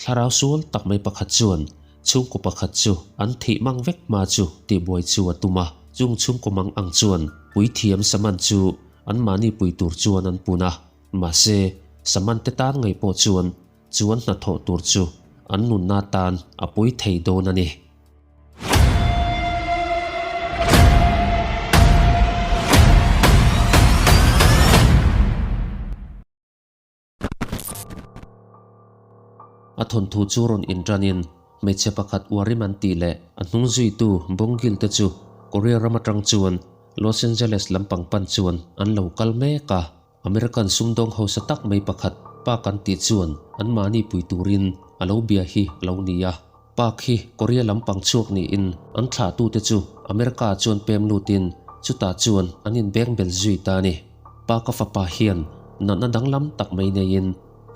Thlarau sual tak mai pakhat chuan chhungkaw pakhat chu an thih mang vek hma chu tihbuai chu a tum a. Chung chhungkaw mang ang chuan puithiam Saman chu anmahni pui tur chuan an pun a. Mahse, Saman te tan ngei pawh chuan chu an hnathawh tur chu an nunna tan a pui thei dawn a ni. A thawnthu chu rawn inṭanin hmeichhe pakhat Uarim an tih leh a hnung zuitu Bongil te chu Korea ram aṭang chuan Los Angeles lampang pan chuan an lo kal mek a. American sumdawng hausa tak mai pakhat Park an tih chuan anmahni pui turin a lo bia hi a lo ni a. Park hi Korea lampang chhuak niin an thlahtute chu America ah chuan pem lutin chutah chuan an inbeng bel zui ta a ni. Park-a fapa hian natna danglam tak mai neiin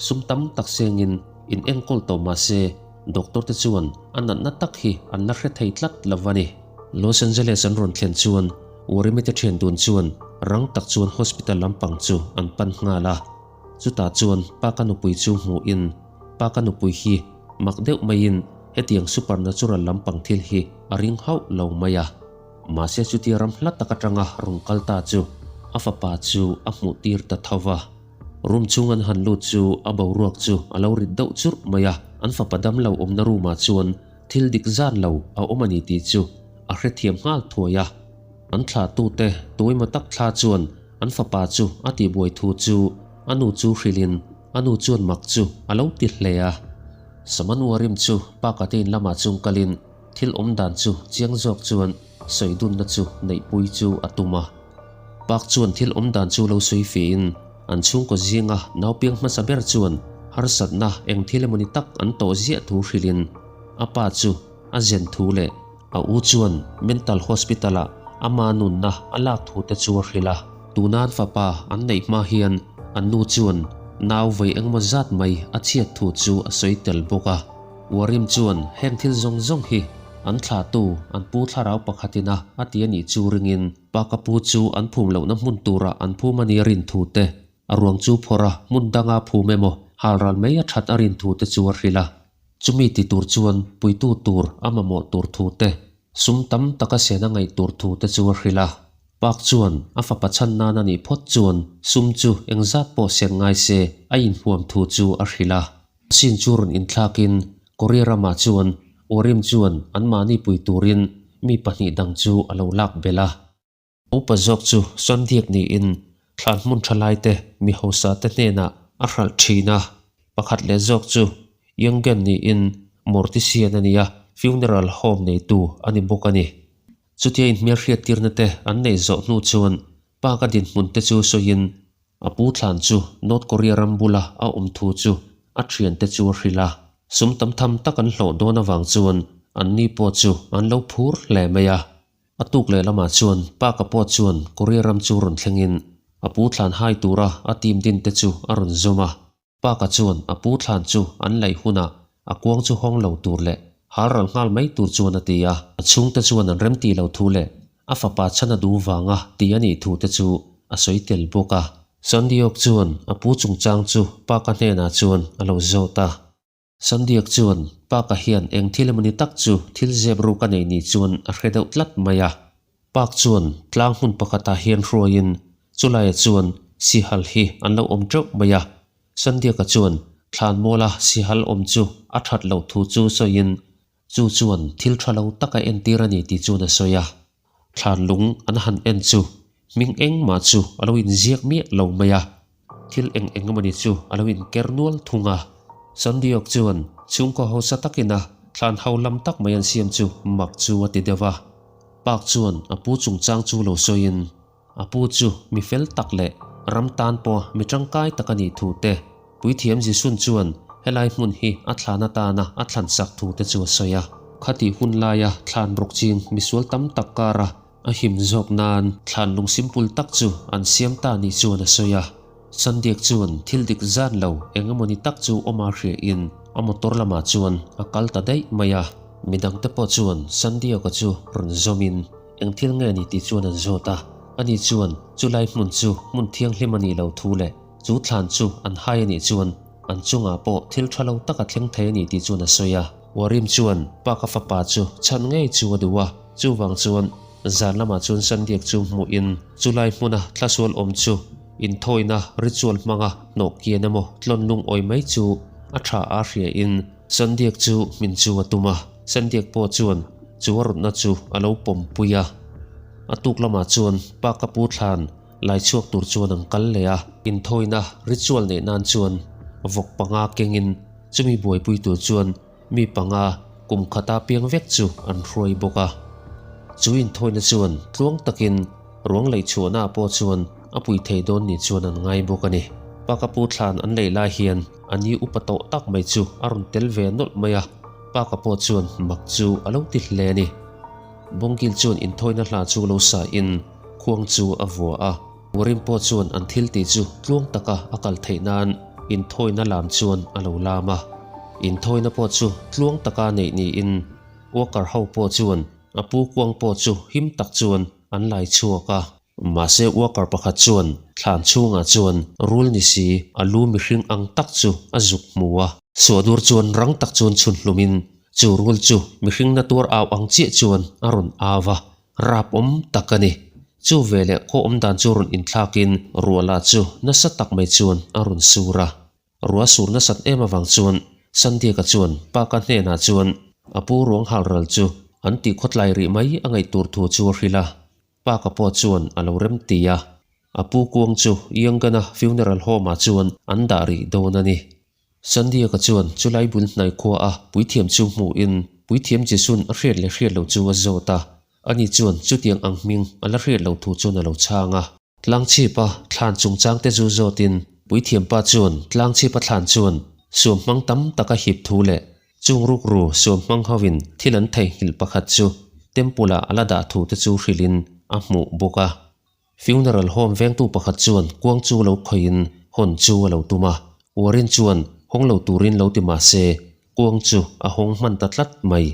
sum tam tak sengin in enkawl tawh mah se doctor te chuan a natna tak hi an la hre thei tlat lo va ni. Los Angeles an rawn thlen chuan Warimi te thian dun chuan rang tak chuan hospital lampang chu an pan nghal a. Chutah chuan Park-a nupui chu hmuhin Park-a nupui hi mak deuh maiin hetiang supernatural lampang thil hi a ring hauh lo mai a. Mahse chutia ram hla tak atanga rawn kal ta chu a fapa chu a hmuh tir ta tho va. Room chhung an han lut chu a boruak chu a lo rit deuh churh mai a, an fapa damlo awmna room ah chuan thil dik zan lo a awm a ni tih chu a hrethiam nghal thuai a. An thlahtute tuaima tak thla chuan an fapa chu a tihbuai thu chu a nu chu hrilhin a nu chuan mak chu a lo ti hle a. Samanuarim chu pa ka te in lamah chung kalin Thil awm dan chu chiang zawk chuan sawi dunna chu neihpui chu a tum a. Park chuan thil awm dan chu lo sawi fiahin an chhungkaw zinga naupiang hmasa ber chuan harsatna eng thil emawni tak an tawh ziah thu hrilhin a pa chu a zen thu leh a u chuan mental hospital ah ama nunna a lak thu te chu a hrilh a. Tunan fapa an neih hma hian an nu chuan nau vei engemaw zat mai a chhiat thu chu a sawi tel bawk a. Warim chuan heng thil zawng zawng hi an thlahtu an pu thlarau pakhatin a a ti a nih chu ringin pa ka pu chu an phum lohna hmun turah an phum a nia rin thu te, a ruang chu phawrh a hmun danga phum emaw halral mai a that a rin thu te chu a hrilh a. Chumi ti tur chuan puitu tur a mamawh tur thu te, sum tam taka sena ngaih tur thu te chu a hrilh a. Park chuan a fapa chhan nan a nih phawt chuan sum chu engzat pawh sen ngai se a inhuam thu chu a hrilh a. Sin chu rawn inthlakin Korea ramah chuan Orim chuan anmahni pui turin mi pahnih dang chu a lo lak belh a. Upa zawk chu Sandiak niin thlan hmun tha laite mi hausa te hnenah a hralh thin a. Pakhat leh zawk chu Yongen niin Mortician a ni a, funeral home neitu a ni bawk a ni. Chutia inhmelhriattirna te an neih zawh hnu chuan Park-a dinhmun te chu sawiin A pu thlan chu North Korea ram bula a awm thu chu a thiante chu a hrilh a. Sum tam tham tak an hlawh dawn avang chuan an ni pawh chu an lo phur hle mai a. A tuk leh lamah chuan Park-a pawh chuan Korea ram chu rawn thlengin a pu thlan hai tura a team din te chu a rawn zawm a. Park-a chuan a pu thlan chu an laih hunah a kuang chu hawng lo tur leh hal ral nghal mai tur chuan a ti a. A chhungte chuan an remti lo thu leh a fapa chhan a duh vanga ti a nih thu te chu a sawi tel bawk a. Sandiok chuan a pu chungchang chu Park-a hnenah chuan a lo zawt a. Sandiak chuan Park-a hian eng thil emawni tak chu thil zep ruk a nei ni chuan a hre deuh tlat mai a. Park chuan tlang hmun pakhatah hian hruaiin chulaiah chuan sihal hi an lo awm teuh mai a. Sandiaka chuan thlanmuala sihal awm chu a that loh thu chu sawiin chu chuan thil tha lo tak a entir a ni tih chuan a sawi a. Thlan lung an han en chu hming engmah chu a lo inziak miah lo mai a. Thil eng eng emawni chu a lo inker nual thung a. Sandiok chuan chhungkaw hausa takin a thlan ho lam tak mai an siam chu mak chu a ti deuh a. Park chuan a pu chungchang chu lo sawiin a pu chu mi fel tak leh ram tan pawh mi tangkai tak a nih thu te, Puithiam Jisun chuan helai hmun hi a thlan atana a thlan sak thu te chu a sawi a. Khatih hun laia thlan ruk ching misual tam tak kara A him zawk nan thlan lung simple tak chu an siam ta ni chuan a sawi a. Sandiak chuan thil dik zan lo eng emawni tak chu awm a hria in a motor lamah chuan a kal ta daih mai a. Midang te pawh chuan Sandiaka chu rawn zawm in eng thil nge ni tih chuan an zawt a. Ani chuan chulai hmun chu hmun thianghlim a nih lo thu leh chu thlan chu an hai a nih chuan. an chungah pawh thil tha lo tak a thleng thei a ni tih chuan a sawi a. Warim chuan Park-a fapa chu chhan ngei chu a duh a, chuvang chuan zan lamah chuan Sandiak chu hmuhin chulai hmuna thlasual awm chu inthawina ritual hmanga hnawh kian emaw tlawn lungawi mai chu a tha a hriain Sandiak chu hmin chu a tum a, Sandiak pawh chuan chu a rawtna chu a lo pawmpui a. A tuk lamah chuan Park-a pu thlan Lai chhuak tur chuan an kal leh a, inthawina ritual neih nan chuan vawk panga kengin chumi buaipui tur chuan mi panga kum khata piang vek chu an hruai bawk a. Chu inthawina chuan tluang takin ruang lei chhuahnaah pawh chuan a pui thei dawn ni chuan an ngai bawk a ni. Pakapu thlan an lei lai hian a ni upa tawh tak mai chu a rawn tel ve nawlh mai a, Paka pawh chuan mak chu a lo ti hle a ni. Bawngkil chuan inthawina hla chu lo sa in khuang chu a vua a, Warim pawh chuan an thil tih chu tluang taka a kal theih nan inthawina lam chuan a lo lam a. Inthawina pawh chu tluang taka neih niin worker ho pawh chuan a pu kuang pawh chu him tak chuan an lai chhuak a. Mahse worker pakhat chuan thlan chhungah chuan rul ni si a lu mihring ang tak chu a zuk hmu a. Suahdur chuan rang tak chuan chhun hlumin chu rul chu mihring na tuar au ang chiah chuan a rawn au a, rap awm tak a ni. Chu veleh khaw awm dan chu rawn inthlakin ruahlah chu nasa tak mai chuan a rawn sur a. Ruah sur nasat em avang chuan Sandiaka chuan Paka hnenah chuan a pu ruang halral chu an tih khawtlai rih mai a ngaih tur thu chu a hrilh a. Paka pawh chuan a lo rem ti a, a pu kuang chu Yangana Funeral Home-ah chuan an dah rih dawn a ni. Sandiaka chuan chulai bul hnai khua a puithiam chu hmuhin puithiam Jesu'n a hriat leh hriat lo chu a zawt a, ani chuan chutiang ang hming a la hriat lo thu chuan a lo chhang a. Tlangchhipa thlan chungchangte chu zawtin puithiampa chuan tlangchhipa thlan chuan suam hmang tam tak a hip thu leh Chung rukru suam hmang hoin thil an theihnghilh pakhat chu temple ah a la dah thu te chu hrilhin a hmuh bawk a. Funeral home vengtu pakhat chuan kuang chu lo khawihin hawn chu a lo tum a, Warren chuan hawng lo turin lo ti mah se kuang chu a hawng hman ta tlat mai.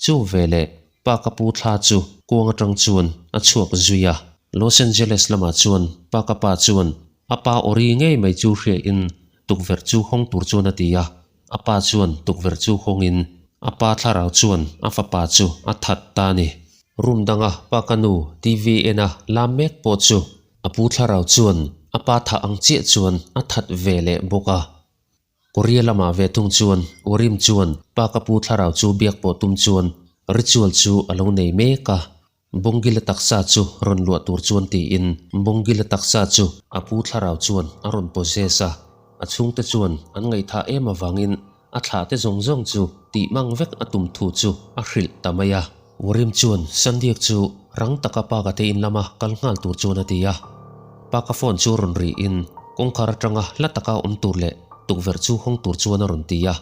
Chu veleh pa ka pu thla chu kuang atang chuan a chhuak zui a. Los Angeles lamah chuan pa ka pa chuan a pa awri ngei mai chu hriain tukverh chu hawng tur chuan a ti a. A pa chuan tukverh chu hawngin a pa thlarau chuan a fapa chu a that ta a ni. Room danga pa ka nu TV en a lam mek pawh chu a pu thlarau chuan a pa thah ang chiah chuan a that ve leh bawk a. Korea lamah ve thung chuan Urim chuan pa ka pu thlarau chu biak pawh tum chuan ritual chu a lo nei mek a. Bawngila taksa chu rawn luah tur chuan tiin Bawngila taksa chu a pu thlarau chuan a rawn possess a, a chhungte chuan an ngaihthah em avangin a thlah te zawng zawng chu tih mang vek a tum thu chu a hrilh ta mai a. Warim chuan Sandiak chu rang taka Paka te in lama kal nghal tur chuan a ti a. Paka phone chu rawn rihin kawngkhar atanga hla taka awm tur leh tukverh chu hawng tur chuan a rawn ti a.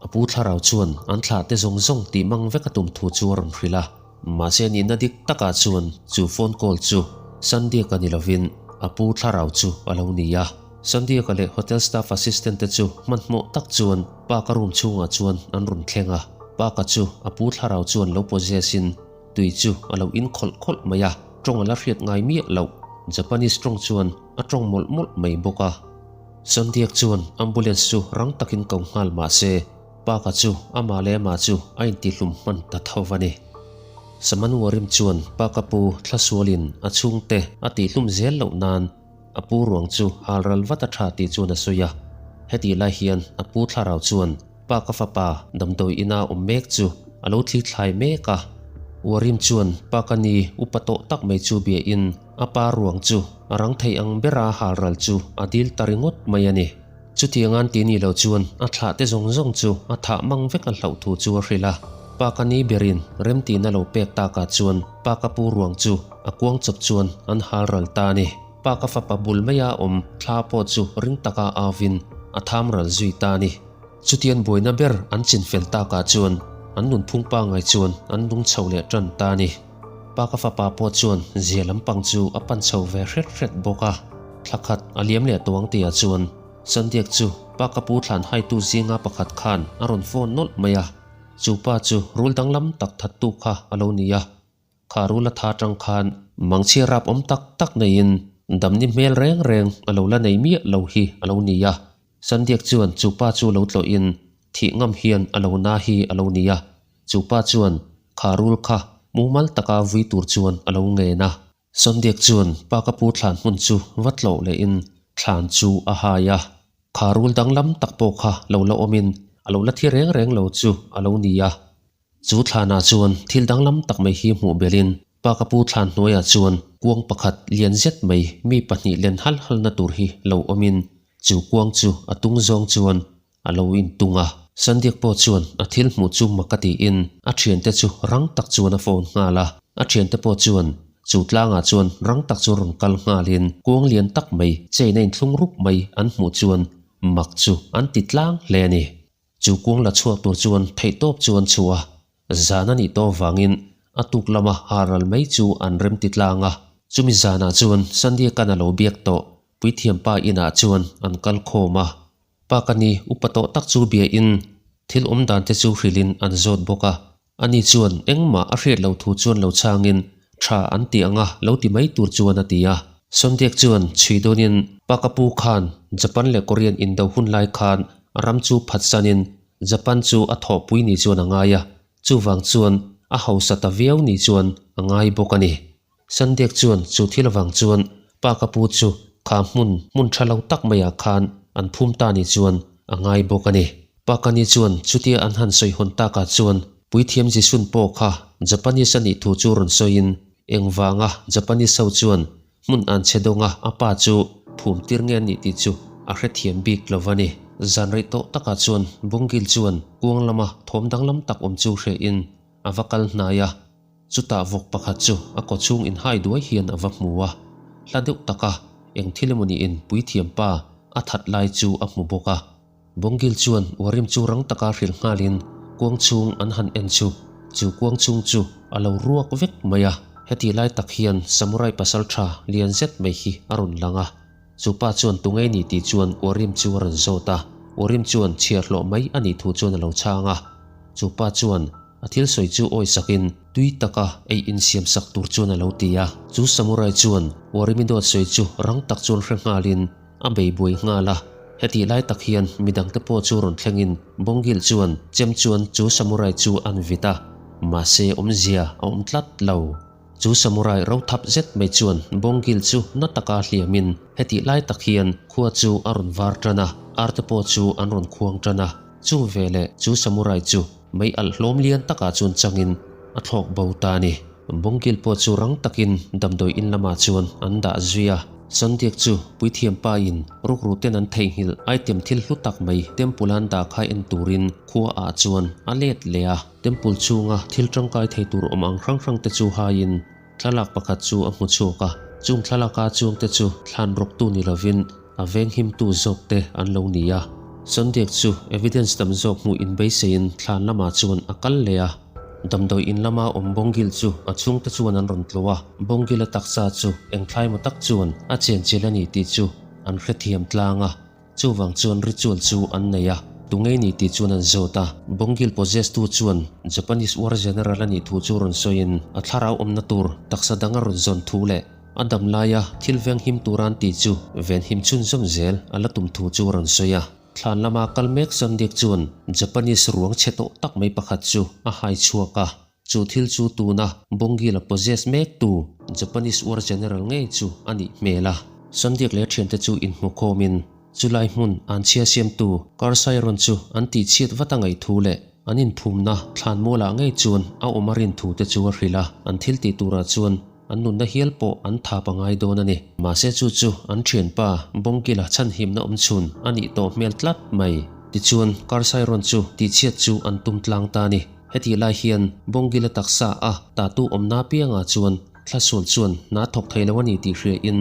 A pu thlarau chuan an thlah te zawng zawng tih mang vek a tum thu chu a rawn hrilh a. Mahse nihna dik takah chuan chu phone call chu Sandiaka ni lovin a pu thlarau chu a lo ni a. Sandiaka leh hotel staff assistant te chu hmanhmawh tak chuan Park-a room chhungah chuan an rawn thleng a. Park-a chu a pu thlarau chuan lo possess in tui chu a lo in khawlh khawlh mai a, tawng a la hriat ngai miah loh. Japanese tawng chuan a tawng mawlh mawlh mai bawk a. Sandiak chuan ambulance chu rang takin ko nghal mah se, Park-a chu amah leh amah chu a intihlum hman ta tho a ni. Samanwarim chuan Park-a pu Thlasualin a chhungte a tihhlum zel loh nan a pu ruang chu halral vat a tha tih chuan a sawi a. Hetih lai hian a pu thlarau chuan Park-a fapa damdawi ina awm mek chu a lo thli thlai mek a. Warim chuan Park-a ni upa tawh tak mai chu biain a pa ruang chu a rang thei ang bera halral chu a dil ta ringawt mai a ni. Chutianga'n ti ni lo chuan a thlah te zawng zawng chu a thah mang vek a hlauh thu chu a hrilh a. Pa ka ni berin remtihna lo pek takah chuan pa ka pu ruang chu a kuang chawp chuan an hal ral ta a ni. Pa ka fapa bul maia awm thla pawh chu ring taka auvin a tham ral zui ta a ni. Chutian buaina ber an chinfel takah chuan an nunphung pangngai chuan an lung chho leh tan ta a ni. Pa ka fapa pawh chuan zia lampang chu a pan chho ve hret hret bawk a. Thla khat a liam leh tuang tihah chuan Sandiak chu pa ka pu thlan haitu zinga pakhat khan a rawn phone nawlh mai a. Chu pa chu rul danglam tak thattu kha a lo ni a. Kha rul a tha tang khan mangchhia rap awm tak tak neiin damni hmel reng reng a lo la nei miah lo hi a lo ni a. Sandiak chuan chu pa chu lo tlawhin thih ngam hian a lo na hi a lo ni a. Chu pa chuan kha rul kha mumal taka vui tur chuan a lo ngen a. Sandiak chuan pa ka pu thlan hmun chu va tlawh lehin thlan chu a hai a. Kha rul danglam tak pawh kha lo la awmin a lo la thi reng reng lo chu a lo ni a. Chu thlanah chuan thil danglam tak mai hi hmuh belhin pa ka pu thlan hnuaiah chuan kuang pakhat lian zet mai mi pahnih len hal halna tur hi lo awmin chu kuang chu a tung zawng chuan a lo intung a. Sandiak pawh chuan a thil hmuh chu mak a tiin a thiante chu rang tak chuan a phone nghal a. A thiante pawh chuan chu tlangah chuan rang tak chuan rawn kal nghalin kuang lian tak mai chain a inthlung rup mai an hmuh chuan mak chu an ti tlang hle a ni. Chu kuang la chhuak tur chuan theihtawp chu an chhuah a, zan a nih tawh avangin a tuk lama ha ral mai chu an rem ti tlang a. Chumi zanah chuan Sandiakan a lo biak tawh Puithiampa inah chuan an kal khawm a. Pa ka ni upa tawh tak chu biain thil awm dan te chu hrilhin an zawt bawk a. Ani chuan engmah a hriat lo thu chuan lo chhangin tha an ti ang a lo ti mai tur chuan a ti a. Sondiak chuan chhui dawnin pa ka pu khan Japan leh Korean indo hun lai khan a ram chu phatsanin Japan chu a thawhpui ni chuan a ngai a, chuvang chuan a hausa ta viau ni chuan a ngai bawk a ni. Sandek chuan chu thil avang chuan pa ka pu chu kha hmun hmun tha lo tak maiah khan an phum ta ni chuan a ngai bawk a ni. Pa ka ni chuan chutia an han sawi hawn takah chuan Puithiam Jisun pawh kha Japanese a nih thu chu rawn sawiin engvanga Japanese ho chuan hmun an chhe dawnga a pa chu phum tir nge a nih tih chu a hrethiam bik lo va ni. Zan rei tawh takah chuan Bawngil chuan kuang lama thawm danglam tak awm chu hrehin a va kal hnai a. Chutah vawk pakhat chu a kaw chhung inhai duai hian a va hmu a, hla deuh taka eng thil emaw niin puithiam pa a that lai chu a hmu bawk a. Bawngil chuan uarim chu rang taka hrilh nghalin kuang chhung an han en chu, chu kuang chhung chu a lo ruak vek mai a. Heti lai tak hian samurai pasal tha lian zet mai hi a rawn lang a, chu pa chuan tungei ni tih chuan uarim chu a rawn zawt a, uarim chuan chhiar hlawh mai a nih thu chuan a lo chhang a, chu pa chuan A thil sawi chu awi sakin tui taka ei insiam sak tur chuan a lo ti a. Chu samurai chuan Warimi dawt sawi chu rang tak chuan hre nghalin a bei buai nghal a. Hetih lai tak hian midangte pawh chu rawn thlengin Bawngil chuan chem chuan chu samurai chu an vit a, mahse awmzia a awm tlat lo. Chu samurai ro thap zet mai chuan Bawngil chu na taka hliamin hetih lai tak hian khua chu a rawn var tan a, arte pawh chu an rawn khuang tan a. Chu veleh chu samurai chu Mei alh hlawm lian takah chuan changin a thlawk bo ta a ni. Bawngkil pawh chu rang takin damdawi in lamah chuan an dah zui a. Sandiak chu puithiam pa in rukru ten an theihnghilh item thil hlu tak mai temple an dah kha en turin khua ah chuan a let leh a. Temple chhunga thil tangkai thei tur awm ang hrang hrang te chu haiin thlalak pakhat chu a hmu chhuak a. Chung thlalaka chuangte chu thlan rawktu ni lovin A venghimtu zawkte an lo ni a. Sandiak chu evidence tam zawk hmuh inbeiseiin thlan lamah chuan a kal leh a. Damdawi in lama awm Bawngil chu a chhungte chuan an rawn tlawh a. Bawngila taksa chu eng thlaimaw tak chuan a chenchilh a ni tih chu an hrethiam tlang a. Chuvang chuan ritual chu an nei a. Tungei ni tih chuan an zawt a. Bawngil possess tu chuan Japanese war general a nih thu chu rawn sawiin a thlarau awmna tur taksa dang a rawn zawn thu leh A dam laia thil venghim tura an tih chu venhim chhunzawm zel a la tum thu chu a rawn sawi a. Thlan lama kal mek Sandiak chuan Japanese ruang chhe tawh tak mai pakhat chu a hai chhuak a. Chu thil chu tuna Bawngila possess mektu Japanese war general ngei chu a nih hmel a. Sandiak leh a thiante chu inhmu khawmin chulai hmun an chhia siamtu Karsairon chu an tihchhiat vat a ngaih thu leh an inphumna thlan mualah ngei chuan a awm a rin thu te chu a hrilh a. An thil tih turah chuan An nunna hial pawh an thap a ngai dawn a ni. Mahse chu chu an thianpa Bawngkila chhanhimna awm chhun a nih tawh hmel tlat mai. Tichuan Karsairon chu tihchhiat chu an tum tlang ta a ni. Hetih lai hian Bawngkila taksa a tatu awmna piangah chuan Thlasual chuan hna thawk thei lo a ni tih hriain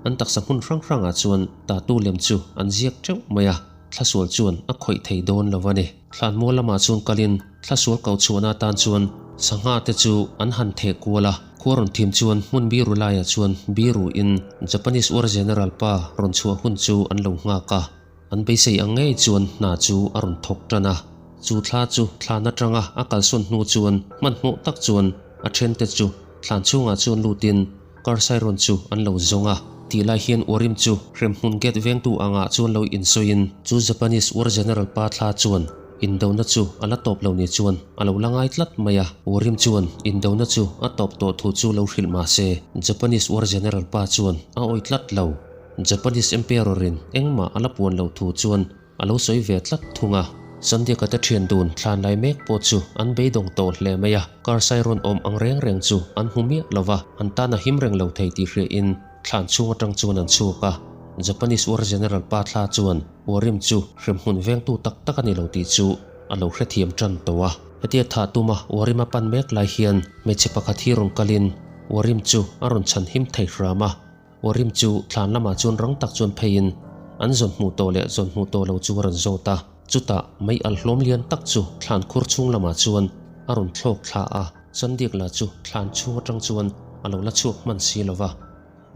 an taksa hmun hrang hrangah chuan tatu lem chu an ziak teuh mai a, Thlasual chuan a khawih thei dawn lo a ni. Thlanmual lamah chuan kalin Thlasual kau chhuahna atan chuan sangha te chu an han theh kual a, khua rawn thim chuan hmun biru laiah chuan biru in Japanese war general pa rawn chhuah hun chu an lo nghak a, an beisei ang ngei chuan hna chu a rawn thawk tan a. Chu thla chu thlan atanga a kalsawn hnu chuan hmanhmawh tak chuan a thente chu thlan chhungah chuan lutin Karsairon chu an lo zawng a. Hetih lai hian Uarim chu hremhmun gate vengtu angah chuan lo insawiin chu Japanese War General pa thla chuan indona chu a la tawp lo ni chuan a lo la ngai tlat mai a. Uarim chuan indona chu a tawp tawh thu chu lo hrilh mah se Japanese War General pa chuan a awih tlat lo. Japanese Emperor-in engmah a la puan lo thu chuan A lo sawi ve tlat thung a. Sandiaka te thian dun thlan lai mek pawh chu an beidawng tawh hle mai a, car sai rawn awm ang reng reng chu an hmu miah lo va, an tan a him reng lo thei tih hriain thlan chhung atang chuan an chhuak a. Japanese War General pa thla chuan Warim chu hremhmun vengtu tak tak a ni lo tih chu a lo hrethiam tan tawh a. Hetia thah tuma Warim a pan mek lai hian hmeichhe pakhat hi rawn kalin Warim chu a rawn chhan him thei hram a. Warim chu thlan lamah chuan rang tak chuan pheiin an zawn hmuh tawh leh zawn hmuh tawh lo chu a rawn zawt a. Chutah mei al hlawm lian tak chu thlan khur chhung lamah chuan a rawn thlawk thla a. Chandiak lah chu thlan chhung atang chuan a lo la chhuak hman si lo va.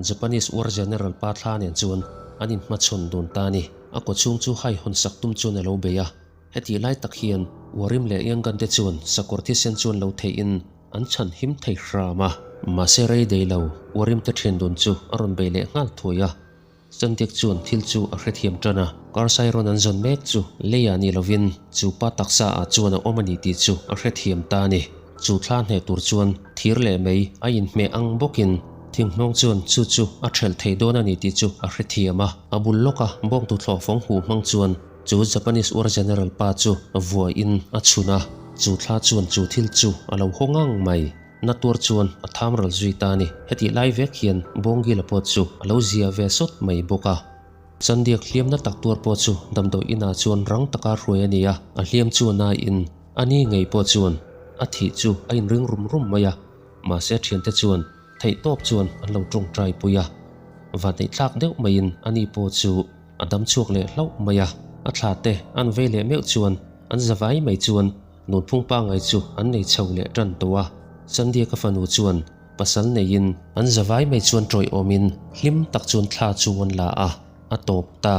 Japanese War General pa thla nen chuan an inhmachhawn dun ta a ni. A kaw chhung chu hai hawn sak tum chuan a lo bei a. Hetih lai tak hian Warim leh Yangan te chuan sakawr thisen chuan lo theihin An chhan him thei hram a. Mahse rei dei lo, Uarim te thian dun chu a rawn bei leh nghal thuai a. Chandiak chuan thil chu a hrethiam tan a, Karsairon an zawn mek chu leiah ni lovin chu pa taksa ah chuan a awm a ni tih chu a hrethiam ta a ni. Chu thla hneh tur chuan thir leh mei a inhmeh ang bawkin thinghnawng chuan chu chu a thelh thei dawn a ni tih chu a hrethiam a. A bul lawka bawngtu thlawh fawng huh hmang chuan Chu Japanese War General pa chu vuain a chhun a, chu thla chuan chu thil chu a lo haw ngang mai. Na tuar chuan a tham ral zui ta a ni. Hetih lai vek hian Bawngila pawh chu a lo zia ve sawt mai bawk a. Chandiak hliamna tak tuar pawh chu damdawi inah chuan rang taka hruai a ni a, a hliam chu a naiin a ni ngei pawh chuan a thih chu a inring rum rum mai a, mahse a thiante chuan theihtawp chuan an lo tawngtai pui a. Vanneih thlak deuh maiin a ni pawh chu A dam chhuak leh hlauh mai a, a thla te an vei leh meuh chuan an za vai mai chuan nunphung pangngai chu an nei chho leh tan tawh a. Sandia ka fanu chuan pasal neiin an za vai mai chuan tawih awmin hlim tak chuan thla chu an la a, a tawp ta.